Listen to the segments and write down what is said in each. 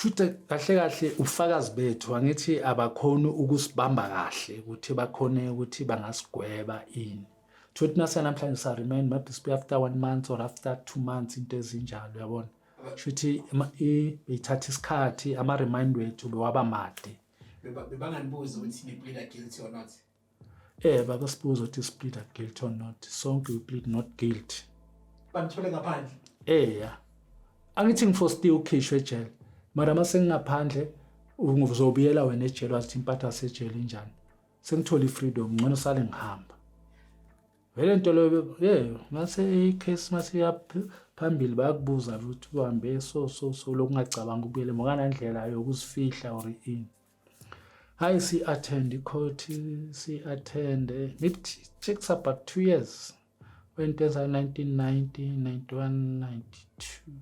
Futhi kahle kahle ubufakazi bethu angithi abakhoni ukusibamba kahle ukuthi bakhone ukuthi bangasigweba ini. Thothi nase namhlanje sa remand maybe sibuye after one month or after 2 months, into ezinjalo, uyabona. Shuthi beyithatha isikhathi, ama remand wethu bewaba made. Bebanganibuza ukuthi ni-plead guilty or not? Babasibuza ukuthi si-plead guilty or not. Sonke we plead not guilty. Banithole ngaphandle? Ya. Angithi ngi-forced ukhishwe ejele. Mara mase ngingaphandle uzobuyela wena ejele, wathi impatho yasejele injani. Sengithola i-freedom, ngcono sale ngihamba. Vele into leyo, yeah, mase i-case mase iya phambili bayakubuza ukuthi uhambe so so so lokungacabanga ukubuyela ngokanandlela yokuzifihla or ini. Hayi, si-attend i-court, si-attend. It takes about 2 years. Wento eza 1990, 91, 92,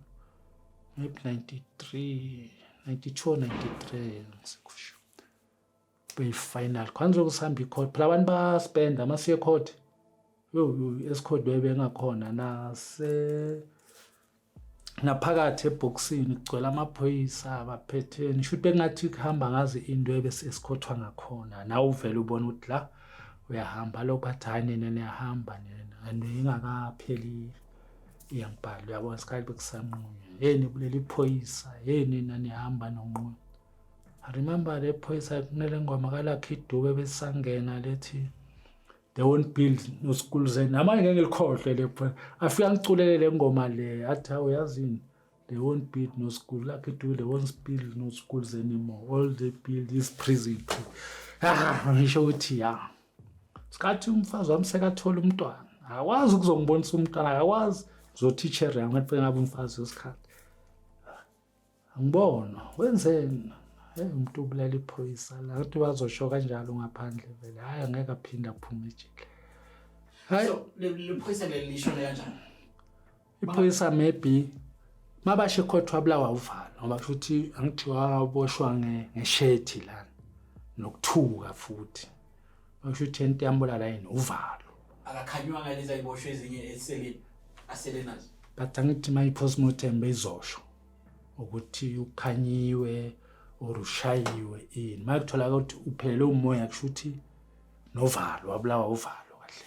maybe 93, 92 93, ngisekusho. Beyi-final. Kwanze kusihamba i-court. Phela abantu bayaspenda masiye court. Yo yo, esicourt bebengakhona nase naphakathi ebhokisini kugcwele amaphoyisa baphetheni, shuthi bengathi kuhamba ngazi into ebese esikhothwa ngakhona. Nawe uvele ubone ukuthi la uyahamba lokhu, bathi hayi, nina niyahamba nina, and ingakapheli iyangibhala, uyabona, isikhathi bekusanqunywa, hey, nibulela iphoyisa, hey, nina nihamba nonqunywa. I remember le phoyisa kunele ngoma kaLucky Dube besangena lethi "They won't build no schools", namanje ngeke ngilikhohlwe le phoyisa afika ngiculele le ngoma le, athi, "Hawu, yazini, they won't build no school, Lucky Dube, they won't build no schools anymore, all they build is prison." Ah, ngisho ukuthi ya sikhathi umfazi wami sekathola umntwana, akwazi ukuzongibonisa umntwana, akakwazi ngizotitshere yami ngathi ngabe umfazi wesikhathi angibona wenzeni. Hey, umuntu ubulala iphoyisa la, ngathi bazosho kanjalo ngaphandle vele, hayi, angeke aphinde aphume ejele, hayi. So le phoyisa leli lishone kanjani? Iphoyisa maybe mabasho ecourt wabulawa uvalo, ngoba futhi angithi waboshwa ngeshethi lana nokuthuka, futhi basho ukuthi into yambulala yini, uvalo. Akakhanywanga lezi ayiboshwe ezinye eseleni asele nazo? But angithi ma i-postmortem beyizosho ukuthi ukhanyiwe or ushayiwe ini. Ma kutholakala ukuthi uphelele umoya, kusho ukuthi novalo, wabulawa uvalo kahle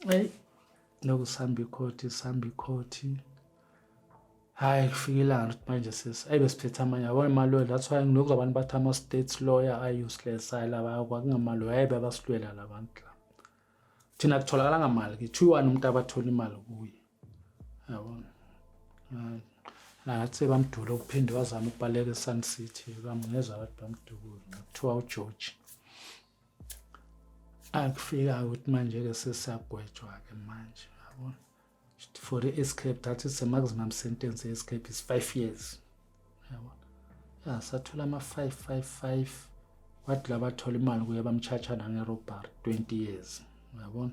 kahle. Eyi, lokhu sihamba icourt, sihamba icourt, hhayi, kufika ilanga ukuthi manje sesi ayi besiphethe amanye, yabona, ama-lawyer. That's why ngilokhu abantu bathi ama-states lawyer are-useless. Hayi, laba kwakungama-lawyer, hayi, bebasilwela la bantu la. Thina kutholakala mali kithi, uyi-one umuntu abathola imali kuye, yabona. Hayi, ngathi sebamdula ukuphinde wazama ukubaleka e-Sun City, bamngezwa abantu bamdubula, kuthiwa uGeorge. Akufika ukuthi manje-ke sesiyagwetshwa-ke manje, yabona, for i-escape, that is the maximum sentence ye-escape is 5 years, yabona. Ya, sathola ama-five five five, wathi la bathola imali kuye bamtshatsha nange-robbery, 20 years, uyabona.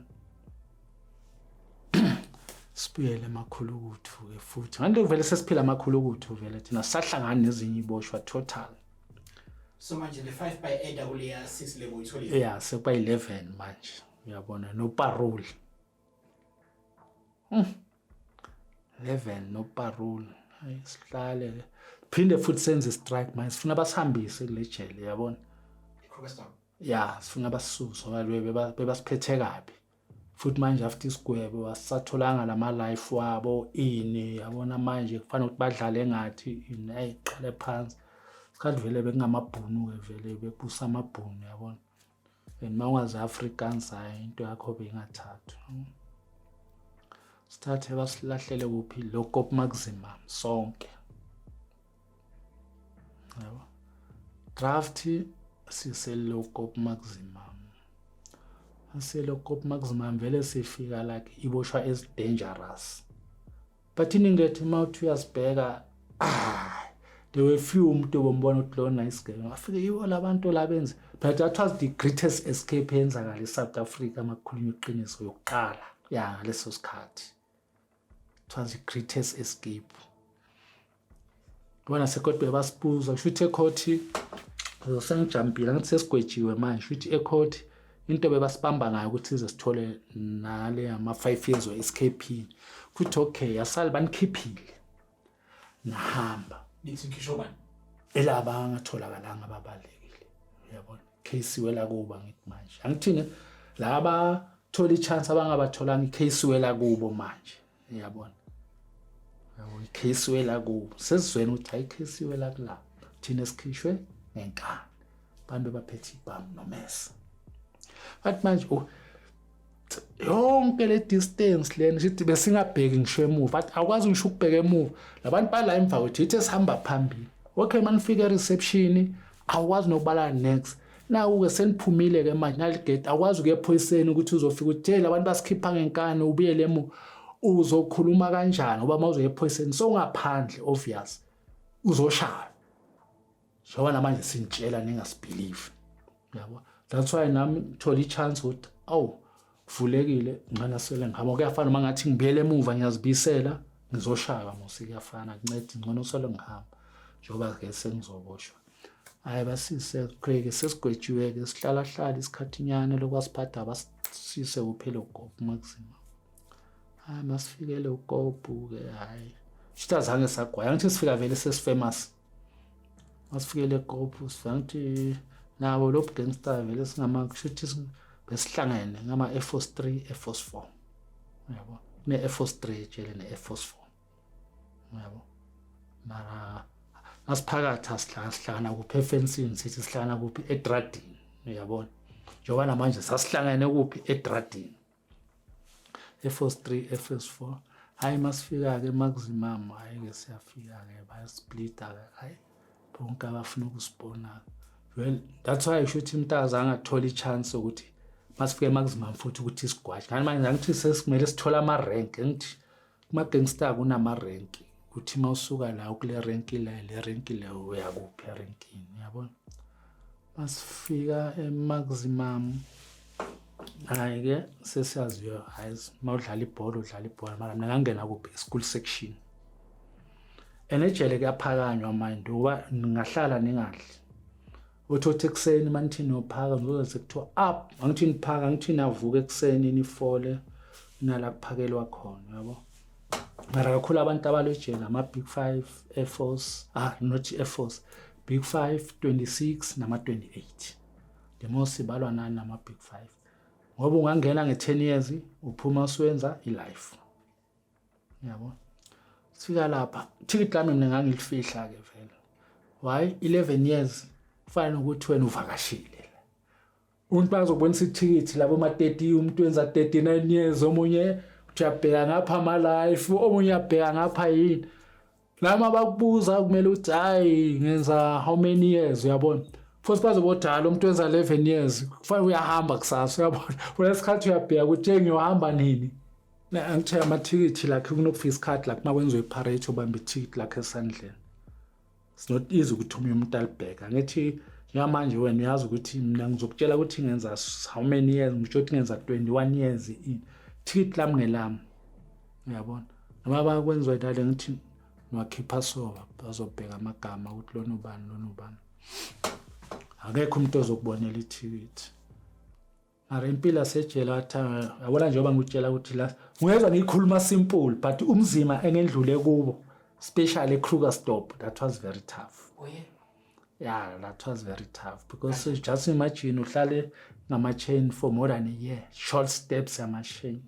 Sibuyele emakhulukuthu-ke futhi, nganto vele sesiphila amakhulukuthu vele, thina sisahlangani nezinye iboshwa total. So manje le 5 by 8 kuleya 6 level uyitholile? Ya, sekuba 11 manje, uyabona, no parole. 11 no parole. Hayi, sihlale phinde futhi senze strike manje, sifuna basihambise kule jele, uyabona. Krugersdorp? Ya, sifuna basisuse ngoba bebasiphethe kabi. Futhi manje after isigwebo asisatholanga lama life wabo ini, yabona, manje kufanele ukuthi badlale ngathi ini. Ayiqale phansi sikhathi vele bekungamabhunu ke, vele bebusa amabhunu, yabona, and uma ungazi Afrikaans, hayi, into yakho beyingathathwa. Sithathe basilahlele kuphi? Leeuwkop Maximum sonke, yabo, draft sise-Leeuwkop Maximum, ase-Leeuwkop Maximum vele sifika like iboshwa as dangerous, but iningi lethu uma uthi uyasibheka, ah, there were few umuntu obombona ukuthi lo nice girl afike yibo labantu labenze. But that was the greatest escape eyenzakala e-South Africa, makukhulunywa iqiniso, yokuqala ya ngaleso sikhathi. It was the greatest escape. Bona sekodwa basibuza, kusho ukuthi ecourt sengijampile, ngathi sesigwejiwe manje, kusho ukuthi ecourt into bebasibamba ngayo ukuthi size sithole nale ama-5 years we-escape, kuthi okay, asali banikhiphile. Ngahamba. Nithi ngisho bani? Elaba angatholakalanga ababalekile. Uyabona? Case wela kuba ngithi manje. Angithini laba thola i-chance abangabatholanga i-case wela kubo manje. Uyabona? Yabo i-case wela kubo. Sesizweni ukuthi hayi i-case wela kula. Thina sikhishwe ngenkani. Abantu baphethe ibhamu nomesa. Bathi manje oh yonke le distance lena sithi besingabheki ngisho emuva but awukwazi ngisho ukubheka emuva labantu bala emva kwethu yithi esihamba phambili okay manifika e-reception awukwazi nokubala next naku-ke seniphumile-ke manje naligate awukwazi ukuya ephoyiseni ukuthi uzofika uthi hey labantu basikhipha ngenkani ubuyele emuva uzokhuluma kanjani ngoba uma uzoya ephoyiseni sowungaphandle obvious uzoshaya njengoba namanje sinitshela ningasibhilivi yabo. That's why nami ngithola i-chance ukuthi awu kuvulekile ngana sele ngihamba kuyafana uma ngathi ngibuyele emuva ngiyazibisela ngizoshaywa musi kuyafana kuncedi ngcono sele ngihamba njengoba ke sengizoboshwa. Hayi basise qheke sesigwetshiwe-ke sihlala hlala isikhathinyana lokwasiphatha basise kuphele ugogo maximum. Hayi masifikele ugogo-ke hhayi shuthi azange sagwaya ngithi sifika vele sesifamous. Masifikele eGopu sifika ngithi nabo lo gangster vele singama kushuthi besihlangene ngama Air Force 3 Air Force 4 yabo ne Air Force 3 ejele ne Air Force 4 yabo mara masiphakathi asihlangana sihlangana kuphi efensini sithi sihlangana kuphi edradini uyabona njengoba namanje sasihlangene kuphi edradini Air Force 3 Air Force 4 hayi masifika-ke maximum hhayi-ke siyafika-ke bayasplita-ke hayi bonke abafuna ukusibona well that's why ngisho ukuthi umntaza angathola i-chance yokuthi masifike maximum futhi ukuthi sigwaje ngani manje angithi sesimele sithole ama-rank ngithi kuma-gangster kunama-rank ukuthi uma usuka la kule renki le le renki le uyakuphi erenkini uyabona masifika emaximum hayi-ke sesiyaziyo hayi uma udlala ibhola udlala ibhola mara mina ngangena kuphi school section and ejele kuyaphakanywa manje ngoba ningahlala ningadli uthi othi ekuseni uma nithi niyophaka ngizoze sekuthiwa up angithi niphaka angithi navuka ekuseni nifole nala kuphakelwa khona yabo mara kakhulu abantu abalwejele ama-big five air force ah not air force big five 26 nama-28 the more sibalwa nani nama-big five ngoba ungangena nge-10 years uphuma usuwenza i-life yabo sifika lapha thikithi lami mina ngangilifihla-ke vele why 11 years kufana nokuthi wena uvakashile umuntu bazobonisa ithikithi labo ma-30 umuntu wenza 39 years omunye uthi uyabheka ngapha ama-life omunye uyabheka ngapha yini noma bakubuza kumele uthi hayi ngenza how many years uyabona futhi bazobodala umuntu wenza 11 years kufanele uyahamba kusasa uyabona kulesikhathi uyabheka ukuthi ngiyohamba nini angithe amathikithi lakhe kunokufika isikhathi lakhe uma kwenziwa iparade ubamba ithikithi lakhe esandleni. It's not easy ukuthi omunye umuntu alibheka ngithi njengamanje wena uyazi ukuthi mina ngizokutshela ukuthi ngenza how many years ngisho ukuthi ngenza 21 years in thikithi lami ngelami uyabona noma bakwenziwa dale ngithi ngiwakhipha so bazobheka amagama ukuthi lona ubani lona ubani akekho umuntu ozokubonela ithikithi mara impilo yasejele wathi yabona njengoba ngikutshela ukuthi la ngiyezwa ngiyikhuluma simple but umzima engendlule kubo especially eKrugersdorp that was very tough. Oh yeah. Yeah, that was very tough because okay. Just imagine uhlale ngama-chain for more than a year, short steps ama-chain.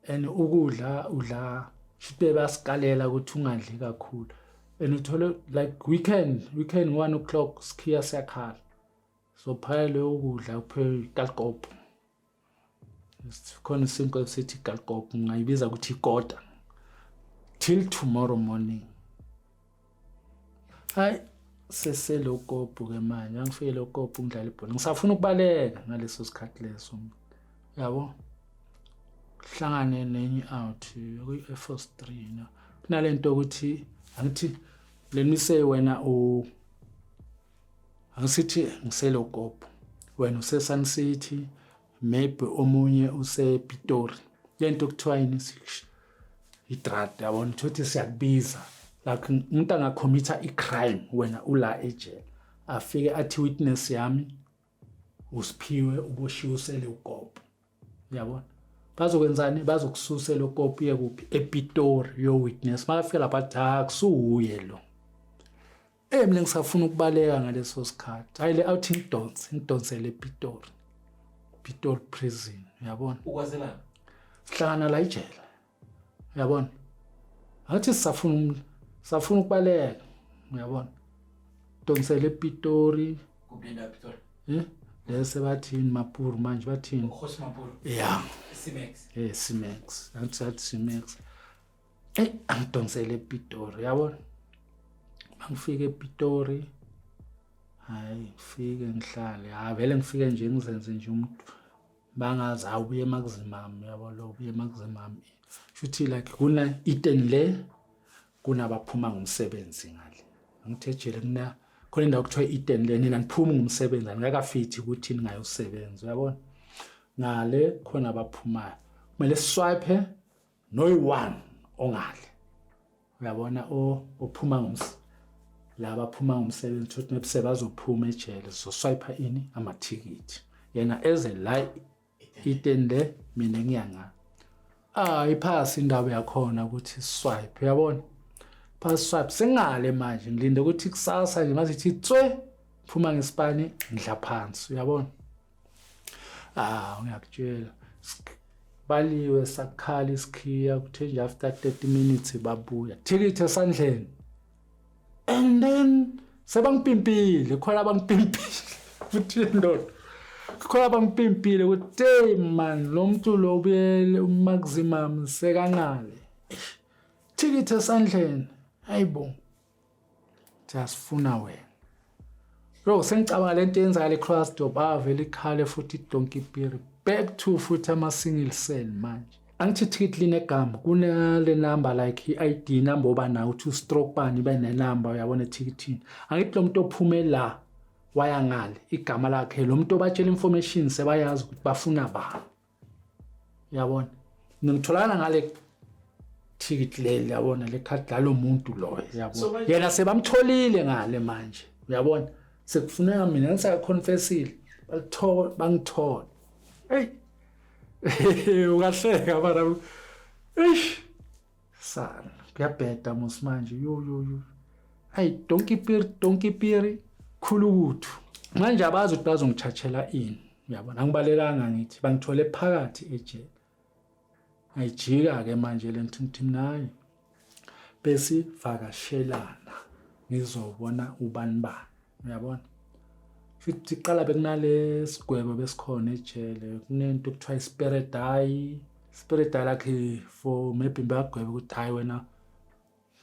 And ukudla udla shuthi basikalela ukuthi ungadli kakhulu. And uthole like weekend 1 o'clock sikhiya siyakhala. So phayele ukudla kuphela ikalkop. Khona isinkwa esithi ikalkop ngingayibiza ukuthi ikota. Till tomorrow morning. Hayi seselokophu ke manje angifike lokophu ngidlala ibhola ngisafuna ukubaleka ngaleso sikhathi leso yabo hlangane nenye out kuyi-Air Force 3 no kunalento ukuthi angithi let me say wena u angisithi ngiselokophu wena use-Sun City maybe omunye usePitori lento kuthiwa yini i-drug yabona ukuthi siyakubiza like umuntu angakhomitha i-crime wena ula ejele afike athi witness yami usiphiwe uboshiwe usele ugobo uyabona. Bazokwenzani? Bazokususa lo kopi uye kuphi? EPitori yo witness. Makafika lapha athi ha kusuye lo. Mina ngisafuna ukubaleka ngaleso sikhathi. Hayi le outhi ngidonse, ngidonsele ePitori. Pitori prison, uyabona? Ukwazelana. Sihlangana la ejele. Uyabona? Ngathi sisafuna safuna ukubaleka, uyabona? Donsele ePitori. Kuphi lendawo ePitori? Eh? Lese bathini Mapuru manje bathini? Kgosi Mapuru. Yeah. C-Max. Eh C-Max. Ngathi sathi C-Max. Eh angidonsele ePitori, uyabona? Mangifika ePitori hayi ngifike ngihlale. Ha vele ngifike nje ngizenze nje umuntu bangazi awubuye emakuzimami uyabo lo ubuye emakuzimami. Shuthi like kuna Eden le kunabaphuma ngomsebenzi ngale. Angithi ejele kuna khona indawo kuthiwa Eden le nina niphuma ngomsebenzi anikakafithi ukuthi ningayosebenza uyabona. Ngale khona abaphumayo. Kumele swipe noyi-one ongale. Uyabona ophuma ngoms laba aphuma ngomsebenzi futhi maybe bazophuma ejele zoswipe ini amathikithi. Yena eze la Eden le mina ngiyanga. Ah iphasi indaba yakhona ukuthi swipe uyabona. Phasi swipe sengale manje ngilinde ukuthi kusasa nje masithi tswe phuma ngesipani ngidla phansi uyabona. Ah ngiyakutshela baliwe sakhala isikhiya kuthe nje after 30 minutes babuya thikithi esandleni and then sebangimpimpile khona abangimpimpile futhi ndoda khona abangimpimpile ukuthi hey man lo muntu lo ubuyele umaximum sekangale thikithi esandleni hayibo siyasifuna wena Yo sengicabanga lento eyenzakala eCrossdorp avele ikhale futhi idonkey piri back to futhi ama single cell manje. Angithi ticket linegama kunale number like i-ID number oba nayo uthi ustroke bani ibe nenumber uyabona ethikithini. Angithi lo muntu ophume la waya ngale igama lakhe lo muntu obatshela information sebayazi ukuthi bafuna bani. Uyabona? Ngitholakala ngale ticket leli yabona le card lalo muntu loyo uyabona. Yena sebamtholile ngale manje uyabona. Sekufuneka mina ngisakaconfessile balithola bangithola. Hey. Ungahleka mara. Eish. Sana kuyabheda mos manje yo yo yo. Ayi donkey piri donkey piri khulukuthu. Manje abazi ukuthi bazongithathela ini. Uyabona angibalekanga ngithi bangithole phakathi ejele. Ngayijika ke manje le nto ngithi mina hayi besivakashelana ngizobona ubani bani uyabona. Futhi iqala bekunale sigwebo besikhona ejele kunento okuthiwa isperedai spirit like for maybe bayagweba ukuthi hayi wena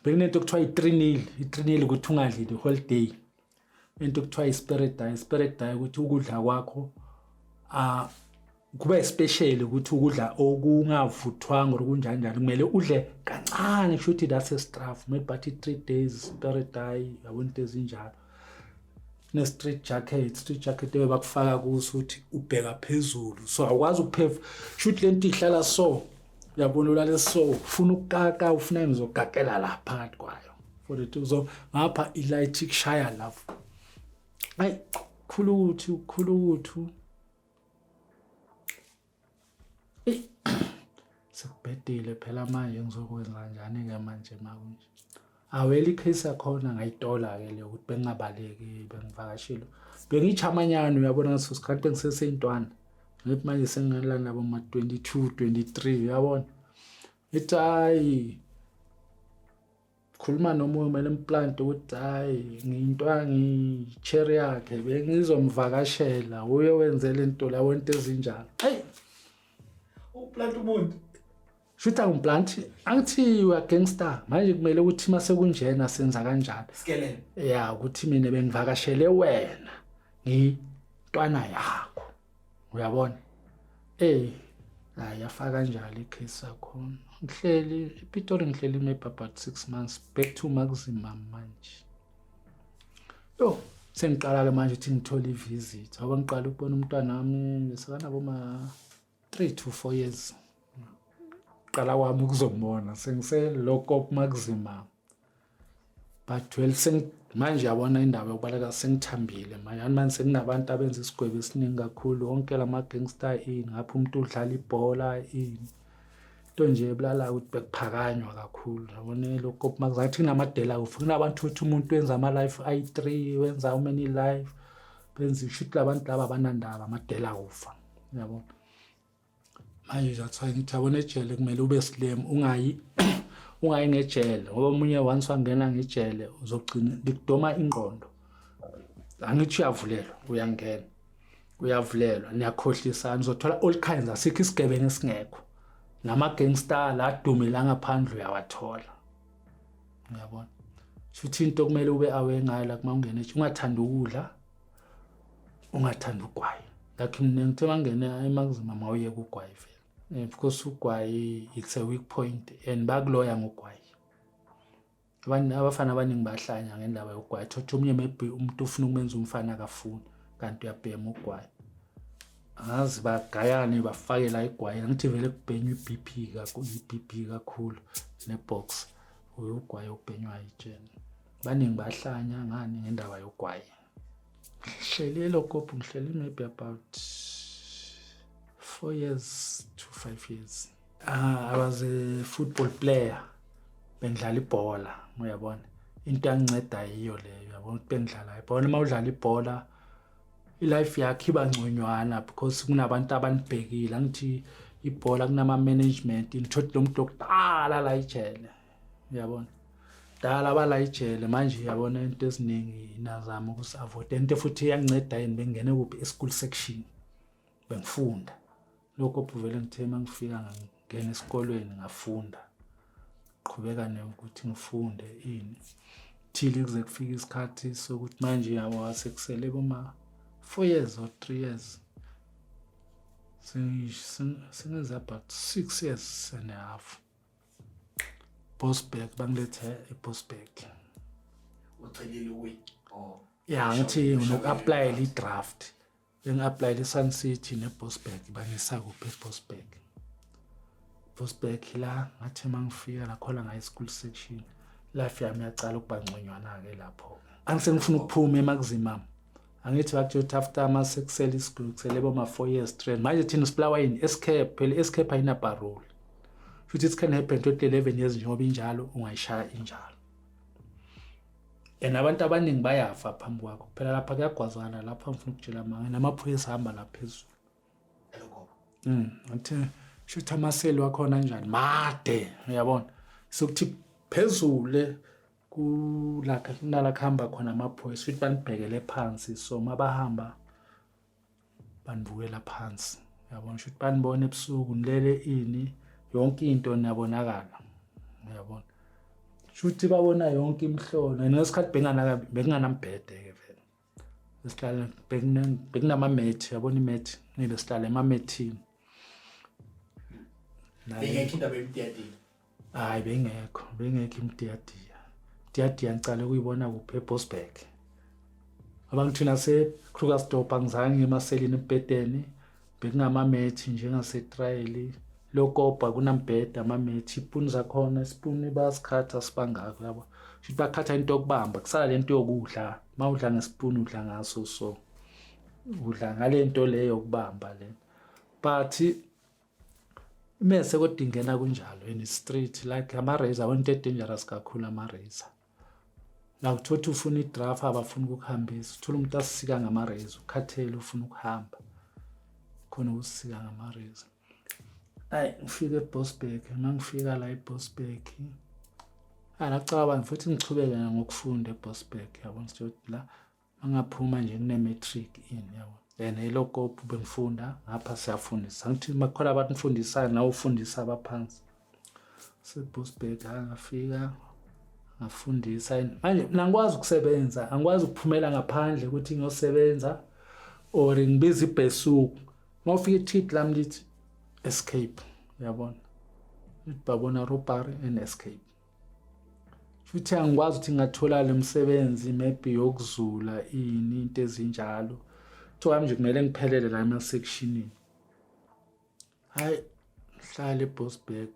bekunento okuthiwa i-trinil i-trinil ukuthi ungadli the whole day into okuthiwa i-spirit diet spirit diet ukuthi ukudla kwakho ah kuba special ukuthi ukudla okungavuthwanga or kunjani njani kumele udle kancane kusho ukuthi that's a straff maybe bathi 3 days spirit diet yabona into ezinjalo ne-street jacket street jacket ebakufaka kuso ukuthi ubheka phezulu so awukwazi ukuphefumula shuthi lento ihlala so uyabona ulale so ufuna ukukaka ufuna ngizokakela la phakathi kwayo for the uzo ngapha ilight ikushaya lapho ayi khuluthu khuluthu Sekubhedile phela manje ngizokwenza kanjani-ke manje makunje. Awela ikhesi yakhona ngayitola-ke le ukuthi bengingabaleki bengivakashile. Bengiyichamanyana uyabona ngaleso sikhathi bengiseseyintwana. Ngithi manje sengingela nabo ma-22, 23 uyabona. Ngithi hhayi khuluma nomunye kumele implant ukuthi hayi ngiyintwa ngiyi-cherry yakhe bengizomvakashela uye wenzele into lawo into ezinjalo eyi uplant umuntu shuthi angimplant angithi we are gangster manje kumele ukuthi uma sekunjena senza kanjani skelele ya ukuthi mina bengivakashele wena ngiyintwana yakho uyabona eh hayi yafaka kanjalo icase yakhona ngihleli ePitori ngihleli maybe about 6 months back to maximum manje yo sengiqala ke manje ukuthi ngithole ivisit ngoba ngiqala ukubona umntwana wami sekanabo ma 3 to 4 years qala kwami ukuzombona sengise lock up maximum but well Manje yabona indaba yokubaleka, sengithambile manje. Ani manje sekunabantu abenza isigwebo esiningi kakhulu, wonke lama-gangster ini, ngapha umuntu udlala ibhola ini, into nje ebulalayo ukuthi bekuphakanywa kakhulu, yabona. Lokho makuzathi kunamadela kufa, kunabantu ukuthi umuntu wenza ama-life ayi-3, wenza how many life, benza ishuthi labantu laba abanandaba, amadela kufa, uyabona. Manje that's why ngithi, yabona, ejele kumele ube slim, ungayi ngejele, ngoba omunye once wangena ngejele uzogcina likudoma ingqondo. Angithi uyavulelwa, uyangena, uyavulelwa, niyakhohlisana, uzothola all kinds, asikho isigebengu esingekho, nama-gangster la adume la ngaphandle uyawathola, uyabona. Shuthi into kumele ube aware ngayo la kuma ungena, ungathanda ukudla, ungathanda ugwayi. Like mina ngithe mangena eMaximum, mawuyeka ugwayi vele, because ugwayi, it's a weak point and bakuloya ngogwayi. Abafana abaningi bahlanya ngendaba yogwayi. Thothi omunye maybe umuntu ufuna ukumenza umfana, akafuni, kanti uyabhema ugwayi. Angazi bagayane bafake la igwayi. Angithi vele kubhenywa i-BP, i-BP kakhulu ne-box, ugwayi okubhenywayo ejele. Baningi bahlanya ngani ngendaba yogwayi. Ngihleli eLokopo, ngihleli maybe about 4 years to 5 years. I was a football player, bengidlala ibhola, uyabona. Into yanginceda yiyo leyo, uyabona, ukuthi bengidlala ibhola. Uma udlala ibhola, i-life yakho iba ngconywana because kunabantu abanibhekile. Angithi ibhola kunama-management, ngithothi lo muntu okudala la ijele, uyabona, dala abala ijele. Manje uyabona into eziningi nazama ukusi-avoid. Into futhi iyanginceda yini, bengingene kuphi, e-school section, bengifunda lokho vele. Ngithe uma ngifika ngangena esikolweni, ngafunda, qhubeka nokuthi ngifunde ini till kuze kufike isikhathi sokuthi manje, yabo, sekusele boma 4 years or 3 years, sengenza about 6 years and a half. Boksburg, bangilethe eBoksburg. Ucelile ukuyi or Ya, ngithi nginoku-applyela i-draft, bengi-applyela i-Sun City ne-Boksburg. Bangisa kuphi? E-Boksburg. Boksburg la ngathi uma ngifika la khona ngaye school section, life yami yacala ukuba ngconywana-ke lapho. Angisengifuna ukuphuma eMaximum. Angithi bakutshela ukuthi after ama sekusele isigulu, kusele boma 4 years train. Manje thina sibulawa yini? Escape. Phela i-escape ayina-parole, futhi it can happen to 11 years njengoba injalo, ungayishaya injalo. And abantu abaningi bayafa phambi kwakho. Phela lapha kuyagwazana lapha, ngifuna ukutshela amanga, namaphoyisa ahamba la phezulu. ELokopo? Athi shuthi amaseli wakhona njani made, uyabona, sokuthi phezulu kula kunala kuhamba khona amaphoyisa, futhi banibhekele phansi. So mabahamba banibukela phansi, uyabona, shuthi banibona ebusuku nilele ini, yonke into niyabonakala, uyabona, shuthi babona yonke imihlono. And ngesikhathi bekunganambhede-ke vele, besihlala bekunamamethi, yabona, imethi ngibe sihlala emamethini. Bengekho indaba yemtiyatiya? Hayi, bengekho imtiyatiya. Mtiyatiya ngicale ukuyibona kuphi? EBoksburg. Ngoba ngithina se-Krugersdorp angizange ngiye emaselini embhedeni, bekungamamethi njengasetrayeli. Lokopa kunambhede, amamethi, ipuni zakhona, isipuni bayasikhatha sibangako, yabo. Shuthi bakhatha into yokubamba, kusala lento yokudla. Uma udla ngesipuni udla ngaso, so udla ngale nto leyo yokubamba le. But mese kodwa ingena kunjalo in street like ama-razor, into e-dangerous kakhulu ama-razor. Nakuthothi ufuna i-draft, abafuna ukukuhambisa, uthola umuntu asisika ngama-razor, ukhathele, ufuna ukuhamba, khona ukusika ngama-razor. Ayi, ngifike eBoksburg. Uma ngifika la eBoksburg, ngacabanga futhi ngichubeke ngokufunda eBoksburg, yabona, sithi la mangaphuma nje kune-matric ini, yabo. And eLokopo bengifunda ngapha, siyafundisa, ngithi makhona abantu ngifundisayo, nawe ufundisa abaphansi. SeBoksburg ngafika ngafundisa. Manje mina ngikwazi ukusebenza, angikwazi ukuphumela ngaphandle ukuthi ngiyosebenza or ngibiza ibhesuku. Uma ufika ithikithi lami lithi escape, uyabona, lithi babona robbery and escape. Futhi angikwazi ukuthi ngingathola le msebenzi maybe yokuzula ini, into ezinjalo. Kuthiwa nje kumele ngiphelele la ema-sectionini. Hayi, ngihlale eBoksburg,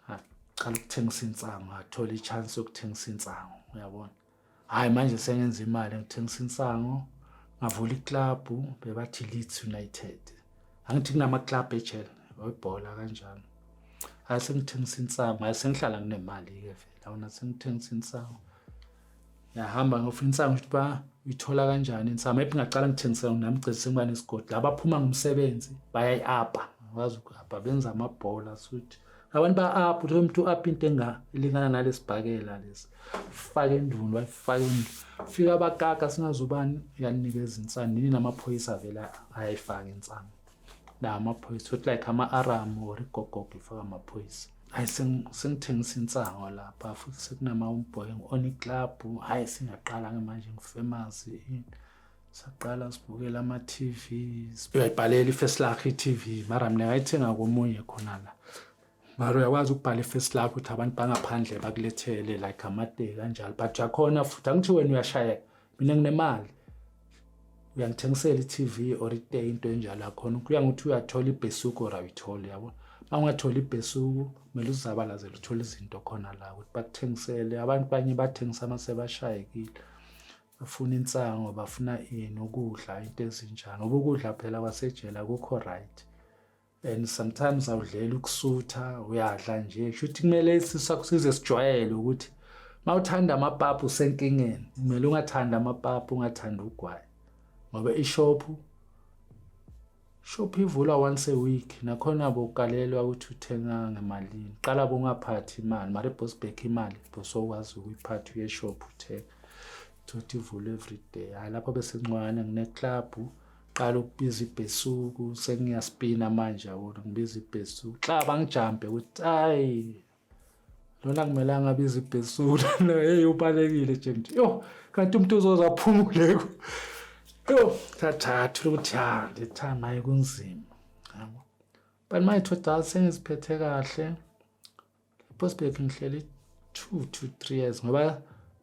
ngaqala ukuthengisa insangu, ngathola i-chance yokuthengisa insangu, uyabona. Hhayi, manje sengenza imali, ngithengisa insango, ngavula iklabhu, bebathi Leeds United. Angithi kunamaklabhu ejele webhola kanjalo. Hhayi, sengithengisa insango, hhayi, sengihlala nginemali-ke vele, awuna, sengithengisa insango. Ngiyahamba ngiyofuna insango, ukuthi ba uyithola kanjani insango. Maybe ngaqala ngithengisa nami, gcine sengiba nesigodi. Laba phuma ngomsebenzi bayayi-apa, wazi uku-apa, benza amabhola suthi. Abantu ba-apa, uthole umuntu u-apa into enga elingana nalesibhakela lesi. Faka endunu, wayifaka endunu. Fika abakaka singazubani, uyanikeza insangu. Nini namaphoyisa vele ayayifaka insangu. La amaphoyisa, uthi like ama-aram or igogogo ifaka amaphoyisa. Hayi, sengithengisa insango lapha futhi sekunama-homeboy ngi-on iclub. Hhayi, singaqala-ke manje ngi-famous. Saqala sibukela ama-TV. Uyayibhalela ifesi lakho i-TV, mara mina ngayithenga komunye khona la. Mara uyakwazi ukubhala ifesi lakho ukuthi abantu bangaphandle bakulethele like amateki kanjalo. But uyakhona futhi, angithi wena uyashayeka, mina nginemali. Uyangithengisela i-TV or ite into enjalo, akhona kuya ngokuthi uyathola ibhesuku or awuyitholi, yabo. Uma ungatholi ibhesuku, kumele uzabalazele uthole izinto khona la ukuthi bakuthengisele. Abantu banye bathengisa uma sebashayekile. Bafuna insango, bafuna ini, ukudla, into ezinjalo. Ngoba ukudla phela kwasejele akukho right. And sometimes awudlela ukusutha, uyadla nje. Kusho ukuthi kumele isisu sakho size sijwayele ukuthi uma uthanda amapapa usenkingeni. Kumele ungathandi amapapa, ungathandi ugwayi. Ngoba ishophu, shop ivulwa once a week, nakhona bokalelwa ukuthi uthenga ngemalini. Qala bongaphathi imali, mara eBosberg imali bosokwazi ukuyiphatha uye shop uthenga. Thothi ivulwe every day. Hayi, lapho bese ncwane ngine club, qala ukubiza ibhesuku, sengiyaspina manje, yabona, ngibiza ibhesuku. Xa bangijampe ukuthi hayi lona kumelanga abize ibhesuku, hey, ubalekile nje, ngithi yo, kanti umuntu uzoze aphumule. Yo, thatha ukuthi ha, le time hayi kunzima, yabo. But manje thoda sengiziphethe kahle. Bosberg ngihleli 2 to 3 years, ngoba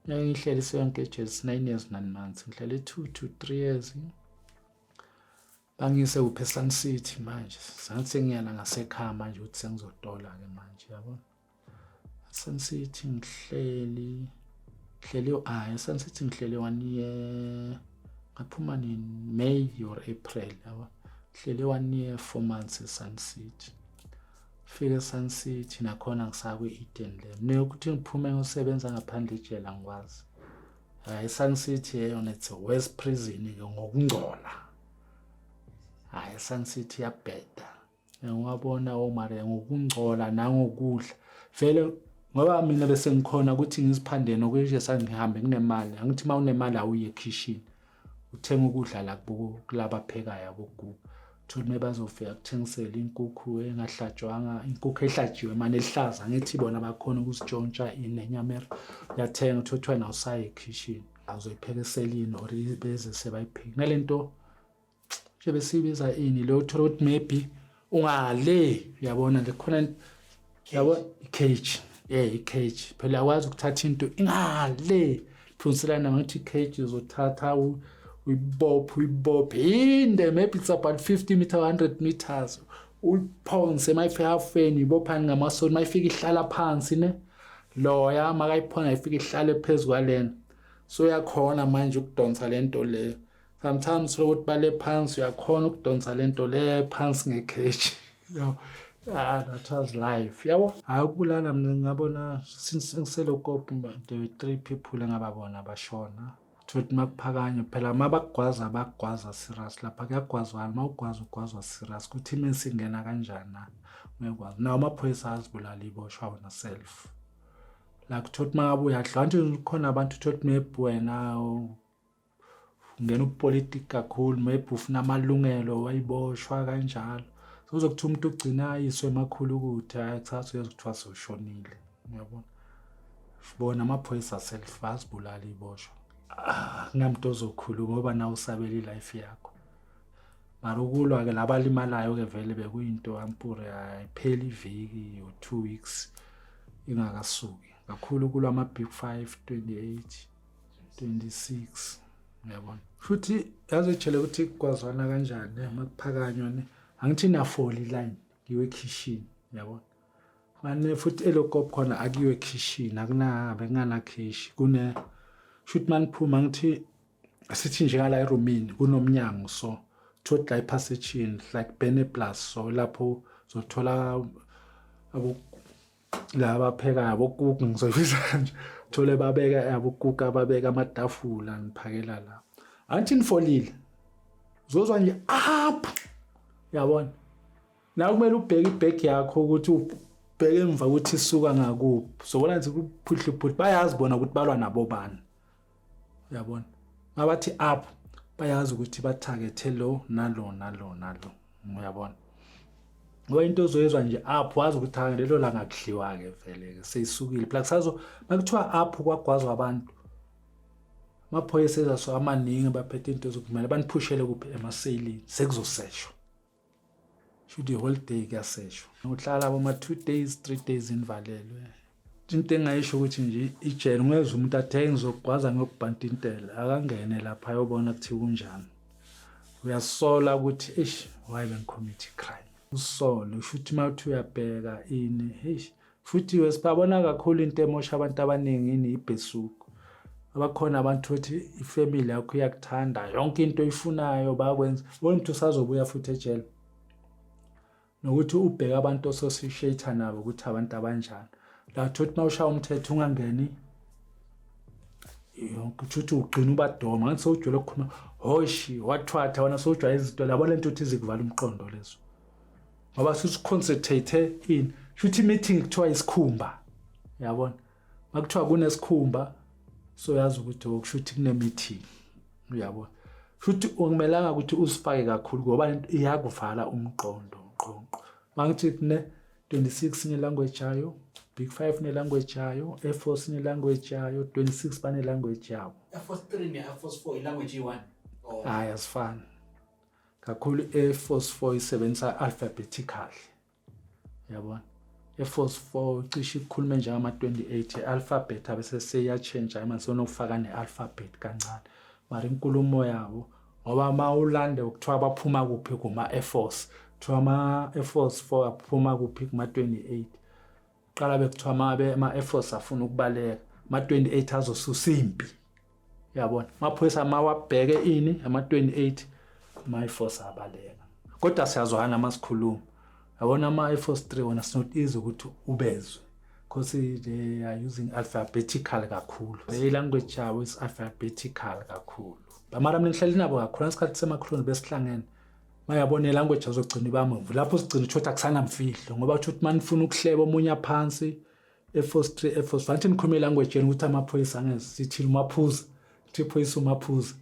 ngihleli seyonke ejele 9 years 9 months, ngihleli 2 to 3 years. Bangise kuphi? Sun City. Manje sathi sengiyana ngasekhaya manje ukuthi sengizotola ke manje, yabona. Sun City ngihleli ngihleli, ah, Sun City ngihleli one year. Ngaphuma nini? May or April, yabo. Ngihleli 1 year 4 months eSun City. Fike eSun City nakhona ngisakwi-Eden le. Mina ukuthi ngiphume ngiyosebenza ngaphandle ejele angikwazi. Hayi, Sun City yeyona, it's a worst prison ke ngokungcola. Hayi, Sun City iyabheda. Ngiwabona oMaria ngokungcola nangokudla. Vele ngoba mina bese ngikhona ukuthi ngiziphande nokusho, sangihambe nginemali. Angithi uma unemali awuye ekhishini. Uthenga ukudla la kulaba aphekayo abogugu. Thola uma bazofika kuthengisele inkukhu engahlatshwanga, inkukhu ehlatshiwe mane ehlaza, ngithi bona bakhona ukuzitshontsha inenyama. Uyathenga, uthi wena awusayi ekhishini. Awuzoyipheka eselini or beze sebayipheka. Nalento nje besibiza ini lo, uthola ukuthi maybe ungale, uyabona nje khona, yabo, i-cage, yeah, i-cage phela uyakwazi ukuthatha into ingale phunselana, ngathi i-cage uzothatha uyibophe, uyibophe inde, maybe it's about 50 meter, 100 meters, uyiphonse, mayifika halfweni ibophani ngamasoli, mayifika ihlala phansi ne loya makayiphona ifika ihlale phezu kwalena, so uyakhona manje ukudonsa lento leyo. Sometimes ukuthi bale phansi, uyakhona ukudonsa lento le phansi nge-cage, yo. Ah, that was life, yabo. Hayi, ukubulala mina ngabona since ngiselokop, there were three people engababona bashona. Thothi makuphakanywa phela, mabakugwaza bakugwaza serious. Lapha kuyagwazwana, mawugwaza ugwazwa serious, kuthi imesi ingena kanjani na uyakwazi nawo amaphoyisa azibulala iboshwa wona self, like thothi mangabe uyadla nje khona abantu, thothi maybe wena ungena ubupolitiki kakhulu, maybe ufuna amalungelo wayiboshwa kanjalo, sekuzokuthi umuntu ugcina ayiswe emakhulu ukuthi hayi cha, uyezwa kuthiwa sewushonile, uyabona. Bona amaphoyisa self azibulala iboshwa. Ah, kunamuntu ozokhuluma ngoba nawe usabela i-life yakho. Mara ukulwa-ke labalimalayo-ke vele bekuyinto ampure, ayipheli iviki or 2 weeks ingakasuki kakhulu kulwa ama-big five, 28, 26, uyabona. Futhi yazi ejele ukuthi kwazwana kanjani uma kuphakanywa ne, angithi nafoli line ngiwe ekhishini, uyabona, mane futhi elokop khona akuyiwe ekhishini, akunabe kunganakhishi kune. Shuthi maniphuma ngithi sithi njengala erumini kunomnyango so thothi la ephasejini like bene plus so lapho uzothola abo la abaphekayo abokuku ngizobiza kanje thole babeka abokuku ababeka amatafula ngiphakela la angithi nifolile uzozwa nje up yabona la kumele ubheke ibhegi yakho ukuthi ubheke emva ukuthi isuka ngakuphi sobona nje kuphuhla uphuhla bayazi bona ukuthi balwa nabo bani uyabona mabathi up bayazi ukuthi bathakethe lo nalo nalo nalo uyabona ngoba into ozoyezwa nje up wazi ukuthi ha lelo langa kudliwa-ke vele-ke seyisukile phela kusazo makuthiwa up kwagwazwa abantu amaphoyisa eza so amaningi baphethe into zokumele baniphushele kuphi emaselini sekuzoseshwa shuthi holiday kuyaseshwa uhlala boma 2 days 3 days inivalelwe. Into engayisho ukuthi nje ijele ngezwe umuntu athe ngizogwaza ngiyokubhanta intela, akangene lapha ayobona kuthi kunjani. Uyasola ukuthi eish, why bengicommit crime? Usole usho ukuthi uma uthi uyabheka ini, eish. Futhi wesibabona kakhulu into emosha abantu abaningi ini ibhesuku. Abakhona abantu ukuthi ifamily yakho iyakuthanda, yonke into oyifunayo bayakwenza, bona ukuthi usazobuya futhi ejele. Nokuthi ubheke abantu osociate nabo ukuthi abantu abanjani la, thothi uma ushaya umthetho ungangeni yonke ukuthi ugcina ubadoma ngathi sewujwayele ukukhuluma hoshi wathwatha wena sewujwayele izinto labo lento ukuthi izikuvala umqondo lezo ngoba susiconcentrate in shuthi meeting kuthiwa isikhumba, yabona makuthiwa kunesikhumba so yazi ukuthi okusho ukuthi kune meeting, uyabona. Futhi akumelanga ukuthi uzifake kakhulu ngoba lento iyakuvala umqondo ngqonqo. Mangithi kune 26 ne-language yayo, big 5 ne-language yayo, Air Force ne-language yayo, 26 bane-language yabo. Air Force 3 ne-Air Force 4 ilanguage iyi-one or? Hayi, azifani kakhulu. Air Force 4 isebenzisa alphabetical, yabona. Air Force 4 cishe ikhulume njengama-28 i-alphabet, abese seyatshentsha manje sonokufaka ne-alphabet kancane, mara inkulumo yabo ngoba uma ulande kuthiwa baphuma kuphi kuma-Air Force, kuthiwa ama-Air Force 4 aphuma kuphi kuma-28. Qala bekuthiwa ama-Air Force afuna ukubaleka, ama-28 azosusa impi, yabona. Amaphoyisa mawabheke ini ama-28, ama-Air Force abaleka, kodwa siyazwana uma sikhuluma, yabona. Ama-Air Force 3 wona it's not easy ukuthi ubezwe because they are using alphabetical kakhulu. I-language yabo is alphabetical kakhulu, mara mina ngihleli nabo kakhulu ngesikhathi semakhuluni besihlangene. Mayabona ilanguage azogcina ibamvu lapho sigcina utsho ukuthi akusanamfihlo ngoba utsho ukuthi manifuna ukuhleba omunye aphansi Air Force 3, Air Force 1 thi nikhuluma ilanguage yenu ukuthi amaphoyisa angezwa. Sithi umaphuza, thi phoyisa umaphuza,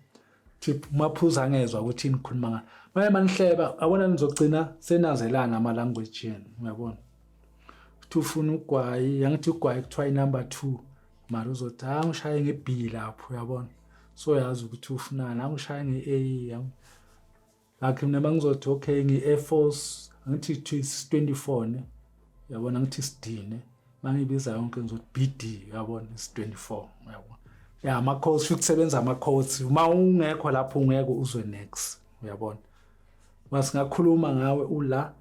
thi umaphuza angezwa ukuthi nikhuluma nga maye manihleba, abona nizogcina senazelana ama language yenu, uyabona. Uthi ufuna ugwayi, angithi ugwayi kuthiwa inumber 2, mara uzothi angishaye nge-B lapho, uyabona. So yazi ukuthi ufunani, angishaye nge-A like mina mangizothi okay ngi-Air Force, angithi kuthiwa is-24 ne, uyabona, ngithi is-D ne, mangibiza yonke ngizothi BD, uyabona, is-24, uyabona. Ya, ama-codes futhi kusebenza ama-codes, uma ungekho lapho ungeke uzwe next, uyabona. Masingakhuluma ngawe ula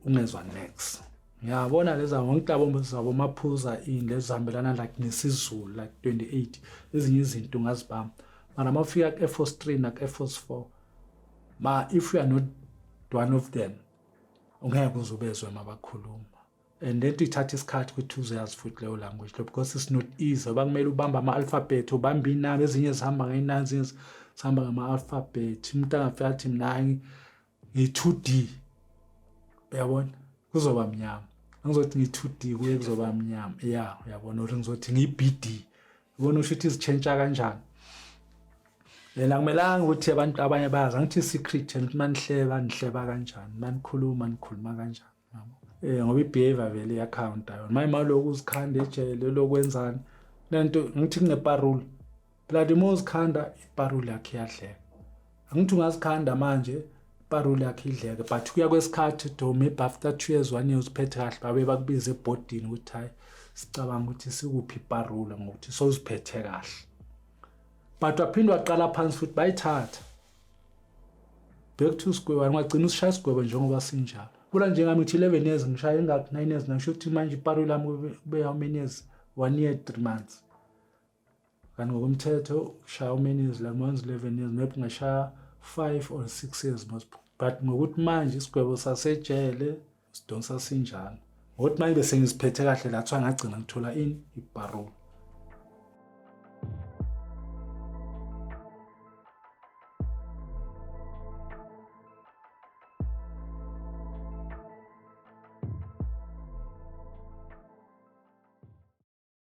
ungezwa next, ngiyabona leza wonke labo zabo maphuza ini lezi zihambelana like nesiZulu like 28 ezinye izinto ungazibamba, mara uma ufika ku-Air Force 3 naku-Air Force 4, ma if you are not one of them ungeke uze ubezwe mabakhuluma. And lento ithatha isikhathi ukuthi uzeyazi futhi leyo language lo because it's not easy ngoba kumele ubambe ama-alphabet, ubambe inani, ezinye zihamba ngey'nani, ezinye zihamba ngama-alphabet. Umuntu angafika athi mina ngiyi-2 D, uyabona, kuzoba mnyama. Angizothi ngiyi-2 D kuye kuzoba mnyama ya, uyabona, or ngizothi ngiyi-B D, ubona usho ukuthi izitshentsha kanjani lena. Akumelanga ukuthi abantu abanye bayazi, angithi secret ukuthi manihleba nihleba kanjani, manikhuluma nikhuluma kanjani, yabo, ngoba i-behavior vele iyacounta yona. Manje maloku uzikhanda ejele lokwenzani lento, ngithi kuneparole phela, the more uzikhanda iparole yakhe iyadleka. Angithi ungazikhanda manje iparole yakhe idleke, but kuya kwesikhathi do maybe after 2 years, 1 year uziphethe kahle, babe bakubiza ebhodini ukuthi hayi, sicabanga ukuthi sikuphi iparole ngokuthi sowuziphethe kahle, but waphinde waqala phansi futhi bayithatha back to square one, ungagcina usishaya isigwebo njengoba sinjalo. Kula njengami ngithi 11 years ngishaya ingakhi 9 years, ngisho ukuthi manje iparole yami kube how many years? 1 year 3 months. Kanti ngokomthetho ushaya many years, like manje 11 years, maybe ungashaya 5 or 6 years most, but ngokuthi manje isigwebo sasejele sidonsa sinjalo. Ngokuthi manje bese ngiziphethe kahle la, kuthiwa ngagcina ngithola ini, i-parole.